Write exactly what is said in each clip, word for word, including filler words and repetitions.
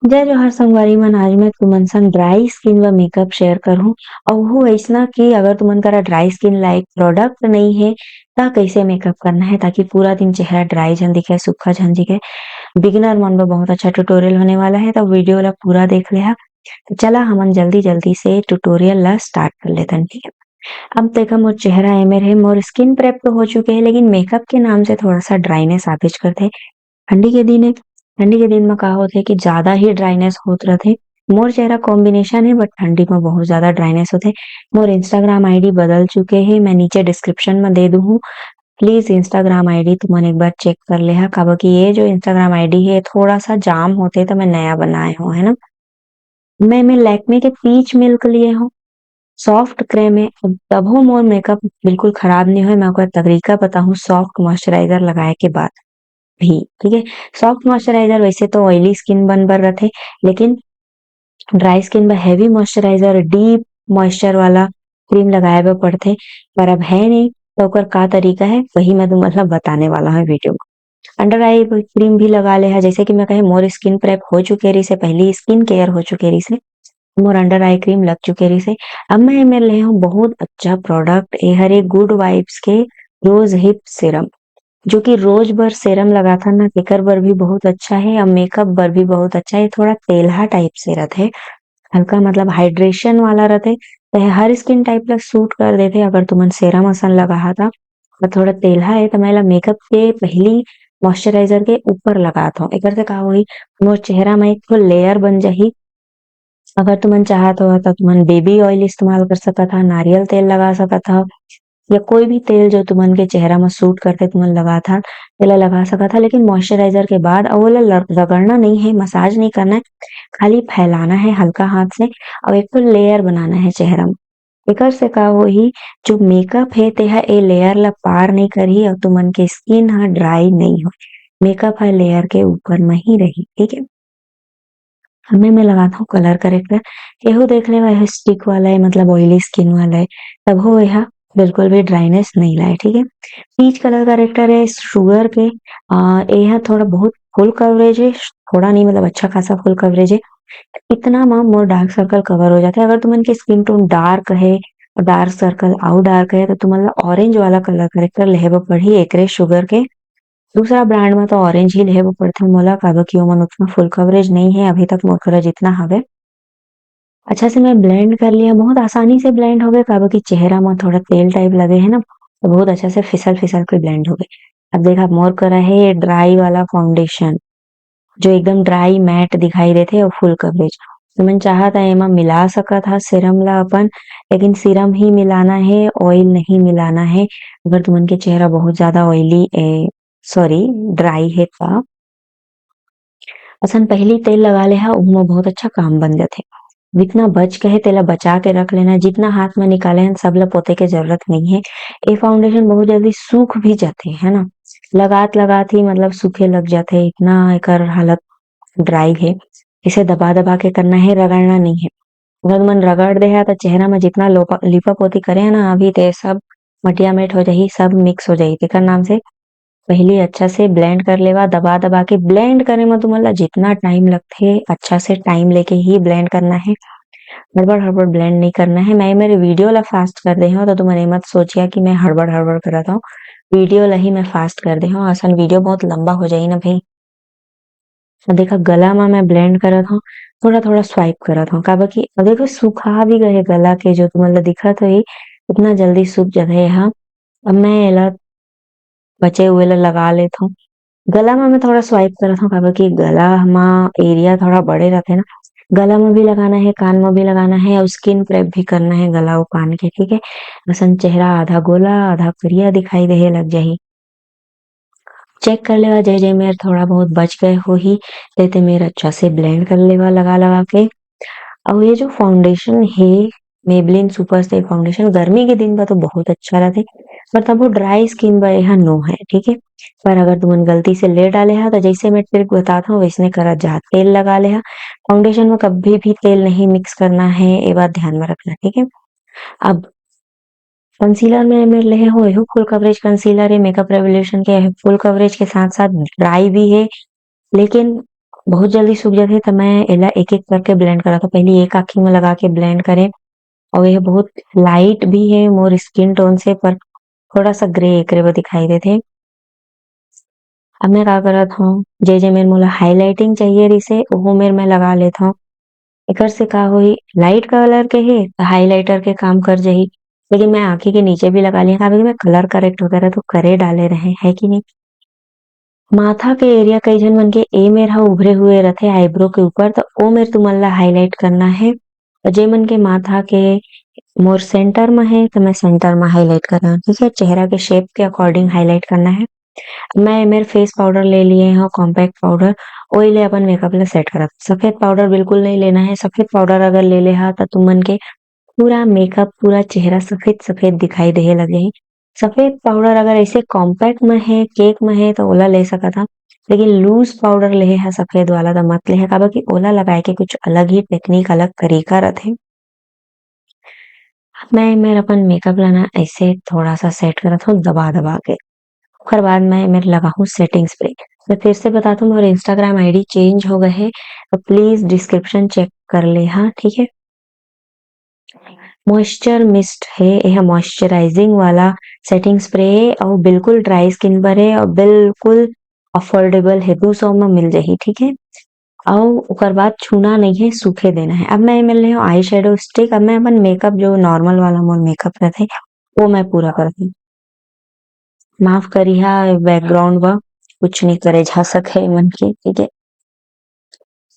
जय जोहार संगवारी मन, आज मैं तुमन संग ड्राई स्किन व मेकअप शेयर करहूँ। अउ वो अइसना कि अगर तुमन करा ड्राई स्किन लाइक प्रोडक्ट नहीं है, त कइसे मेकअप करना है ताकि पूरा दिन चेहरा ड्राई झन दिखे, सूखा झन दिखे। बिगिनर मन बर बहुत अच्छा ट्यूटोरियल होने वाला है, त वीडियो ला पूरा देख लेहा। तो चला हमन जल्दी जल्दी से ट्यूटोरियल ला स्टार्ट कर लेतन, ठीक है। अब देखा मोर चेहरा एमेर है, मोर स्किन प्रेप तो हो चुके है, लेकिन मेकअप के नाम से थोड़ा सा ड्राइनेस आबेच करथे। ठंडी के दिन है, ठंडी के दिन में का होथे कि ज्यादा ही ड्राइनेस होत रथे। मोर चेहरा कॉम्बिनेशन है, बट ठंडी में बहुत ज्यादा ड्राइनेस होथे। मोर इंस्टाग्राम आईडी बदल चुके है, मैं नीचे डिस्क्रिप्शन में दे दूँ हूँ। प्लीज इंस्टाग्राम आईडी तुमन एक बार चेक कर लेहा, काबर कि ये जो इंस्टाग्राम आईडी है थोड़ा सा जाम होथे, तो मैं नया बनाए हूँ, है ना। मैं मैं लैक्मे के पीच मिल्क लिए हूँ, सॉफ्ट क्रीम है। अब तभो मोर मेकअप बिल्कुल खराब नहीं होए, मैं ओकर तरीका बताहूँ सॉफ्ट मॉइस्चराइजर लगाए के बाद भी, ठीक है। सॉफ्ट मॉइस्चराइजर वैसे तो ऑयली स्किन बन बर रथे, लेकिन ड्राई स्किन बर हैवी मॉइस्चराइजर, डीप मॉइस्चर वाला क्रीम लगाए बर पड़थे, पर अब है नहीं, तो ओकर का तरीका है, वही मैं तुम मतलब बताने वाला हूँ वीडियो में। अंडर आई क्रीम भी लगा लेहा, जैसे कि मैं कहे मोर स्किन प्रेप हो चुके रहिसे, पहली स्किन केयर हो चुके रहिसे, मोर अंडर आई क्रीम लग चुके रहिसे। अब मैं एमेर ले हूँ बहुत अच्छा प्रोडक्ट, ये हरे गुड वाइब्स के रोज हिप सीरम, जो कि रोज बर सीरम लगाथन ना, तेकर बर भी बहुत अच्छा है और मेकअप बर भी बहुत अच्छा है। थोड़ा तेलहा टाइप से रथे, हल्का मतलब हाइड्रेशन वाला रथे, तो ये हर स्किन टाइप ला सूट कर देथे। अगर तुमन सीरम असन लगाहा था और थोड़ा तेलहा है, तो मैं ला मेकअप के पहली मॉइस्चराइजर के ऊपर लगात हूँ। एकर से का होही, मोर चेहरा में एक ठो लेयर बन जाही। अगर तुमन चाहत हो तो तुमन बेबी ऑयल इस्तेमाल कर सकत हा, नारियल तेल लगा सकत हा, या कोई भी तेल जो तुमन के चेहरा में सूट करथे तुमन लगात हा, तेला लगा सकत हा। लेकिन मॉइस्चराइजर के बाद अउ ओला ल-, रगड़ना नहीं है, मसाज नहीं करना है, खाली फैलाना है हल्का हाथ से और एक ठो लेयर बनाना है चेहरा में। एकर से का होही, जो मेकअप है तेहा ए लेयर ला पार नहीं करही और तुमन के स्किन हा ड्राई नहीं हो। मेकअप हा लेयर के ऊपर में ही रही, ठीक है। हमें मैं लगाता हूँ कलर करेक्टर। केहू देख लेवा, यह स्टिक वाला है, मतलब ऑयली स्किन वाला है, तभो यह बिल्कुल भी ड्राइनेस नहीं लाए, ठीक है। पीच कलर करेक्टर है शुगर के। आ, यह थोड़ा बहुत फुल कवरेज है, थोड़ा नहीं, मतलब अच्छा खासा फुल कवरेज है। इतना में मोर डार्क सर्कल कवर हो जाता है। अगर तुमन के स्किन टोन डार्क है, डार्क सर्कल अउ डार्क है, तो तुमन ला ऑरेंज वाला कलर करेक्टर लेहे बर पड़ही एकरे शुगर के। दूसरा ब्रांड में तो ऑरेंज ही लेहे बर पड़थे मोला, काबर कि ओमन उतना फुल कवरेज नहीं है अभी तक मोर करा जितना हवे। अच्छा से मैं ब्लेंड कर लिया, बहुत आसानी से ब्लेंड हो गए, काबर कि चेहरा में थोड़ा तेल टाइप लगे है ना, तो बहुत अच्छा से फिसल फिसल के ब्लेंड हो गए। अब देखा, मोर करा है ये ड्राई वाला फाउंडेशन, जो एकदम ड्राई मैट दिखाई देथे और फुल कवरेज। तुमन चाहत है एमा मिला सकत हा सीरम ला अपन, लेकिन सीरम ही मिलाना है, ऑयल नहीं मिलाना है। अगर तुमन के चेहरा बहुत ज्यादा ऑयली, ए, सॉरी, ड्राई है, त असन पहली तेल लगा ले हा, ओमा बहुत अच्छा काम बन जाथे। जितना बच के है, तेला बचा के रख लेना। जितना हाथ में निकाले हैं, सब ला पोते के जरूरत नहीं है। ये फाउंडेशन बहुत जल्दी सूख भी जाथे, है ना, लगात लगात ही मतलब सूखे लग जाथे, इतना एकर हालत ड्राई है। इसे दबा दबा के करना है, रगड़ना नहीं है। अगर तुमन रगड़ दे हा, तो चेहरा में जितना लोपा, लिपा पोती करे है ना, अभी ते सब मटिया मेट हो जाही, सब मिक्स हो जाही। तेकर नाम से पहली अच्छा से ब्लेंड कर लेवा, दबा दबा के। ब्लेंड करे में तुमन ला जितना टाइम लगथे, अच्छा से टाइम लेके ही ब्लेंड करना है, हड़बड़ हड़बड़ ब्लेंड नहीं करना है। मैं मेरे वीडियो ला फास्ट कर दे हूँ, तो तुमन ये मत सोचिया कि मैं हड़बड़ हड़बड़ करत हूँ, वीडियो ला ही मैं फास्ट कर दे हूँ, असन वीडियो बहुत लंबा हो जाही ना भाई। अब देखा, गला में मैं ब्लेंड करत हूँ, थोड़ा थोड़ा स्वाइप करत हूँ, काबर कि अब देखो, सुखा भी गए गला के, जो तुमन ला दिखत होही, इतना जल्दी सूख जाथे यहाँ। अब मैं एला बचे हुए ला लगा लेत हूँ। गला में मैं थोड़ा स्वाइप करत हूँ, काबर कि गला मा एरिया थोड़ा बड़े रहथे ना, गला में भी लगाना है, कान में भी लगाना है और स्किन प्रेप भी करना है गला और कान के, ठीक है। असन चेहरा आधा गोला आधा करिया दिखाई देहे लग जाही। चेक कर लेवा, जे जे मेर थोड़ा बहुत बच गए होही, ते ते मेर अच्छा से ब्लेंड कर लेवा लगा लगा के। और ये जो फाउंडेशन है, Maybelline Super Stay फाउंडेशन, गर्मी के दिन पर तो बहुत अच्छा रहथे, पर तब वो ड्राई स्किन पर यह नो है, ठीक है। पर अगर तुमन गलती से ले डाले हा, तो जैसे मैं ट्रिक बताता हूँ, वैसने करा जा, तेल लगा ले हा। फाउंडेशन में कभी भी तेल नहीं मिक्स करना है, ये बात ध्यान में रखना, ठीक है। अब कंसीलर में मैं ले हूँ, एहू फुल कवरेज कंसीलर है मेकअप रेवोल्यूशन के, एहू फुल कवरेज के साथ साथ ड्राई भी है, लेकिन बहुत जल्दी सूख जाथे, त मैं एला एक-एक करके ब्लेंड करत हौं। पहली एक आँखी में लगा के ब्लेंड करें, अउ ये बहुत लाइट भी है मोर स्किन टोन से, पर थोड़ा सा ग्रे एकरे बर दिखाई देथे। अब मैं का करत हौं, जे जे मेर मोला हाइलाइटिंग चाहिए रहिसे, ओहू मेर मैं लगा लेत हौं। एकर से का होही, लाइट कलर के हे, त हाइलाइटर के काम कर जाही। लेकिन मैं आँखी के नीचे भी लगा लिया, काबर कि मैं कलर करेक्ट वगैरह तो करे डाले रहे, है कि नहीं? माथा के एरिया कई झन मन के ए मेर ह उभरे हुए रथे आईब्रो के ऊपर, त ओ मेर तुमन ला हाईलाइट करना हे। अउ जे मन के माथा के मोर सेंटर म हे, त मैं सेंटर म हाईलाइट करना, ठीक है? चेहरा के शेप के अकॉर्डिंग हाईलाइट करना हे। मैं ए मेर फेस पाउडर ले लिए हौं, कॉम्पैक्ट पाउडर, ओही ले अपन मेकअप ला सेट करत। सफेद पाउडर बिल्कुल नहीं लेना है। सफेद पाउडर अगर ले ले हा, त तुमन के पूरा मेकअप, पूरा चेहरा सफेद सफेद दिखाई देहे लगे हे। सफेद पाउडर अगर ऐसे कॉम्पैक्ट में है, केक में है, तो ओला ले सकत हा, लेकिन लूज पाउडर लेहे हा सफेद वाला, तो मत लेहे, काबर कि ओला लगाए के कुछ अलग ही टेक्निक, अलग तरीका रथे। मैं ए मेर अपन मेकअप ला ना ऐसे थोड़ा सा सेट करत हूँ दबा दबा के। ओकर बाद मैं ए मेर लगाहूँ सेटिंग स्प्रे। मैं फिर से बता दूँ, मोर इंस्टाग्राम आईडी चेंज हो गए है, तो प्लीज डिस्क्रिप्शन चेक कर ले हा, ठीक है? मॉइस्चर मिस्ट है, यह मॉइस्चराइजिंग वाला सेटिंग स्प्रे है और बिल्कुल ड्राई स्किन पर है और बिल्कुल अफोर्डेबल है, दो सौ में मिल जाही, ठीक है? अउ ओकर बाद छूना नहीं है, सूखे देना है। अब मैं ए मेर ले हूँ आई शेडो स्टिक। अब मैं अपन मेकअप, जो नॉर्मल वाला मोर मेकअप रहथे, वो मैं पूरा करती हूँ। माफ करिहा बैकग्राउंड बर, कुछ नहीं करे जा सके मन के, ठीक है?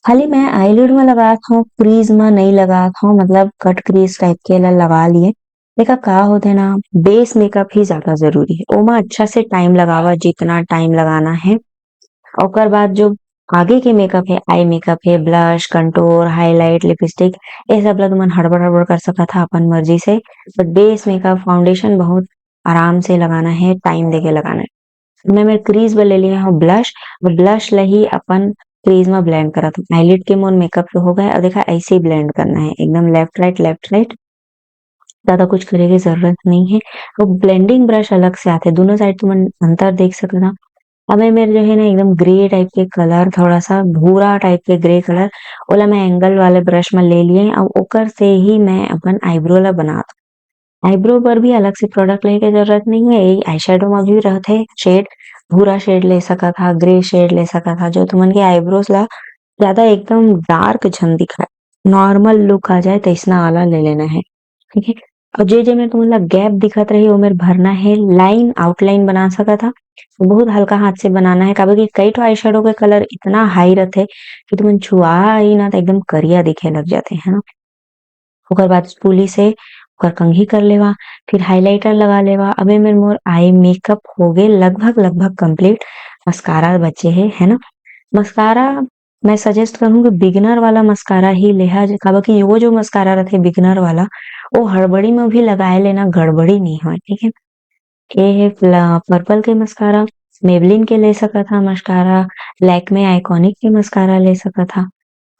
खाली मैं आईलिड में लगात हूँ, क्रीज में नहीं लगात हूँ, मतलब कट क्रीज टाइप के ला लगा लिए। देखा का होथे ना, बेस मेकअप ही ज्यादा जरूरी है, ओमा अच्छा से टाइम लगावा, जितना टाइम लगाना है। ओकर बाद जो आगे के मेकअप है, आई मेकअप है, ब्लश, कंटूर, हाईलाइट, लिपस्टिक, ये सब ला तुमन हड़बड़ हड़बड़ कर सकत हा अपन मर्जी से, बट बेस मेकअप, फाउंडेशन बहुत आराम से लगाना है, टाइम देके लगाना है। मैं मेर क्रीज बर ले लिया हूँ ब्लश, और ब्लश ला ही अपन क्रीज में ब्लेंड करत हूँ। आईलिड के मोर मेकअप तो हो गए, अब देखा ऐसे ही ब्लेंड करना है, एकदम लेफ्ट राइट, लेफ्ट राइट, ज्यादा कुछ करे के जरूरत नहीं है। वो ब्लेंडिंग ब्रश अलग से आथे, दोनों साइड तुमन अंतर देख सकत हा। अब ए मेर जो है ना, एकदम ग्रे टाइप के कलर, थोड़ा सा भूरा टाइप के ग्रे कलर, ओला मैं एंगल वाले ब्रश में ले लिए और ओकर से ही मैं अपन आईब्रो ला बनात हूँ। आईब्रो पर भी अलग से प्रोडक्ट लेके जरूरत नहीं है, यही आई शेडो में भी रहथे शेड, भूरा शेड ले सकत हा, ग्रे शेड ले सकत हा, जो तुमन के आईब्रोज ला ज्यादा एकदम डार्क झन दिखाए, नॉर्मल लुक आ जाए, तैसना वाला ले लेना है, ठीक है? और जे जे में तुमन ला गैप दिखत रही, ओ मेर भरना है, लाइन, आउटलाइन बना सकत हा। बहुत हल्का हाथ से बनाना है, काबर कि कई ठो आई शेडो के कलर इतना हाई रहथे कि तुमन छुआ ही ना, तो एकदम करिया दिखे लग जाथे, है ना? ओकर बाद स्पूली से ओकर कंघी कर लेवा, फिर हाइलाइटर लगा लेवा। अब ए मेर मोर आई मेकअप हो गए लगभग, लगभग कंप्लीट। मस्कारा बचे है, है ना? मस्कारा मैं सजेस्ट करूँ कि बिगिनर वाला मस्कारा ही लेहा, जे-, काबर कि वो जो मस्कारा रहथे बिगिनर वाला, वो हड़बड़ी में भी लगाए लेना गड़बड़ी नहीं होय, ठीक है? ये है फ्ला-, पर्पल के मस्कारा, मेबलिन के ले सकत हा मस्कारा, लैक्मे आइकॉनिक के मस्कारा ले सकत हा।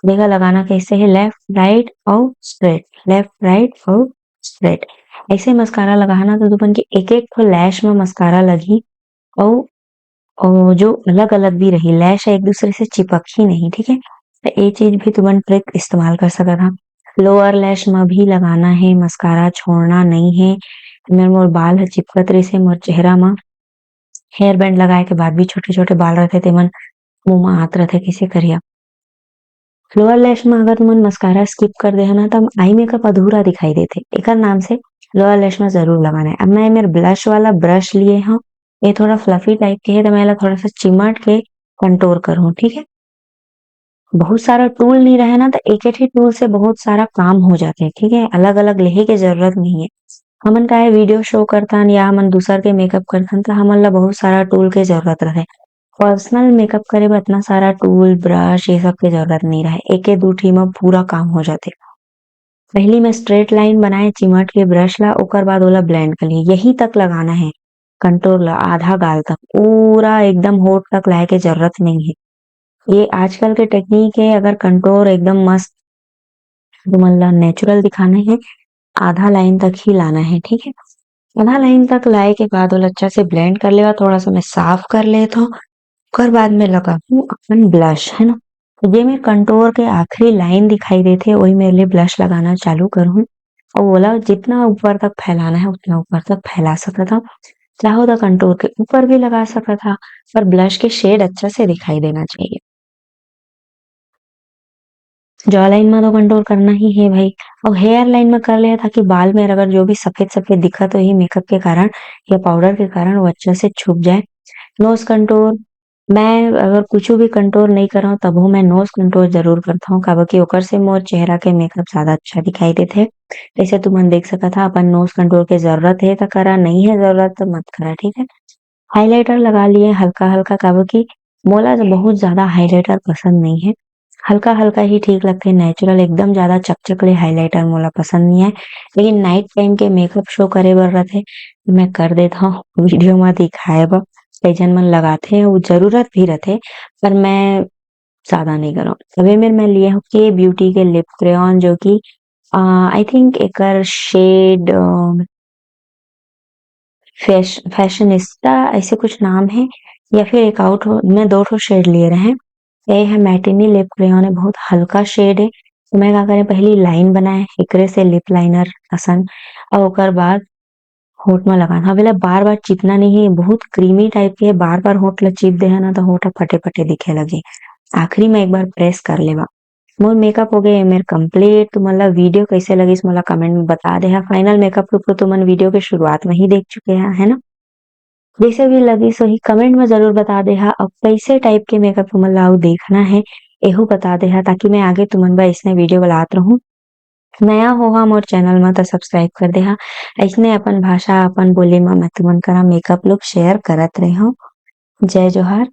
देखा लगाना कैसे है, लेफ्ट राइट और स्ट्रेट, लेफ्ट राइट और स्ट्रेट। ऐसे मस्कारा लगाना तो तुमन के एक एक ठो लैश में मस्कारा लगही और, और जो अलग अलग भी रही, लैश एक दूसरे से चिपक ही नहीं, ठीक है? तो ये चीज भी तुमन ट्रिक इस्तेमाल कर सकत हा। लोअर लैश में भी लगाना है मस्कारा, छोड़ना नहीं है। मैं, मोर बाल ह चिपकत रहिसे मोर चेहरा में, हेयर बैंड लगाए के बाद भी छोटे छोटे बाल रहथे, तेमन मुंह में आत रहथे, कैसे करिया? लोअर लैश में अगर तुमन मस्कारा स्किप कर दे ना, तब आई मेकअप अधूरा दिखाई देथे। एकर नाम से लोअर लैश में जरूर लगाना है। अब मैं ए मेर ब्लश वाला ब्रश लिए हूँ, ये थोड़ा फ्लफी टाइप के है, तो मैं एला थोड़ा सा चिमट के कंटूर करूँ, ठीक है? बहुत सारा टूल नहीं रहे ना, तो एक ही टूल से बहुत सारा काम हो जाथे, ठीक है? अलग अलग लेहे के जरूरत नहीं है। हमन काहे वीडियो शो करथन या हमन दूसर के मेकअप करथन, तो हमन ला बहुत सारा टूल के जरूरत रहे। पर्सनल मेकअप करे बर इतना सारा टूल, ब्रश, ये सब के जरूरत नहीं रहे, एके दू ठी म पूरा काम हो जाथे। पहली मैं स्ट्रेट लाइन बनाए चिमट के ब्रश ला, ओकर बाद ओला ब्लेंड कर लिए। यहीं तक लगाना है कंटूर ला, आधा गाल तक, पूरा एकदम होठ तक लाए के जरूरत नहीं है। ये आजकल के टेक्निक है, अगर कंटूर एकदम मस्त तुमन ला नेचुरल दिखाना है, आधा लाइन तक ही लाना है, ठीक है? आधा लाइन तक लाए के बाद ओला अच्छा से ब्लेंड कर लेवा। थोड़ा सा मैं साफ कर लेत हूँ, ओकर बाद में लगाहूँ अपन ब्लश, है ना? ये मेर कंटूर के आखिरी लाइन दिखाई देथे, वही मेरे लिए ब्लश लगाना चालू करहूँ। और बोला जितना ऊपर तक फैलाना है उतना ऊपर तक फैला सकत हव। चाहो तो कंटूर के ऊपर भी लगा सकत हा, पर ब्लश के शेड अच्छा से दिखाई देना चाहिए। जॉ लाइन में तो कंटूर करना ही है भाई। और हेयर लाइन में कर ले, ताकि बाल में अगर जो भी सफेद सफेद दिखत होही मेकअप के कारण या पाउडर के कारण, वो अच्छा से छुप जाए। नोज कंटूर, मैं अगर कुछ भी कंटूर नहीं कराऊँ तभो मैं नोज कंटूर जरूर करता हूँ, काबर कि ओकर से मोर चेहरा के मेकअप ज्यादा अच्छा दिखाई देथे। जैसे तुमन देख सकत हा, अपन नोज कंटूर के जरूरत है तो करा, नहीं है जरूरत तो मत करा, ठीक है। हाइलाइटर लगा लिए हल्का हल्का, काबर कि मोला तो बहुत ज्यादा हाइलाइटर पसंद नहीं है, हल्का हल्का ही ठीक लगथे। नेचुरल एकदम ज्यादा चकचक ले हाइलाइटर मोला पसंद नहीं है, लेकिन नाइट टाइम के मेकअप शो करे बर रथे, मैं कर देता हूँ वीडियो में दिखाए बर। कई जन मन लगाथे, वो जरूरत भी रथे, पर मैं ज्यादा नहीं करूँ। तबे मेर मैं लिए हूँ के ब्यूटी के लिप क्रेयॉन, जो कि आई थिंक एकर शेड फैश फैशनिस्टा ऐसे कुछ नाम है, या फिर एक आउट हो, मैं दो ठो शेड लिए रहे। ये है मैटिनी लिप क्रेयॉन है, बहुत हल्का शेड है। तो मैं का करें, पहली लाइन बनाए एकरे से लिप लाइनर असन, और ओकर बाद होठ में लगाना। अब एला बार बार चिपना नहीं है, बहुत क्रीमी टाइप के है, बार बार होठ ला चिप देहा ना तो होठ ह फटे फटे दिखे लगे। आखिरी में एक बार प्रेस कर लेवा। मोर मेकअप हो गए, मेर कंप्लीट। तुमन ला वीडियो कैसे लगिस मोला कमेंट में बता देहा। फाइनल मेकअप लुक तो तुमन वीडियो के शुरुआत में ही देख चुके हैं, है ना? जैसे भी लगिस वही कमेंट में जरूर बता देहा। अब कैसे टाइप के मेकअप तुमन ला अउ देखना है, एहू बता देहा, ताकि मैं आगे तुमन बर ऐसने वीडियो बनात रहूं। नया होहा मोर चैनल में तो सब्सक्राइब कर देहा। ऐसने अपन भाषा, अपन बोली में मैं तुमन करा मेकअप लुक शेयर करत रही हूँ। जय जोहार।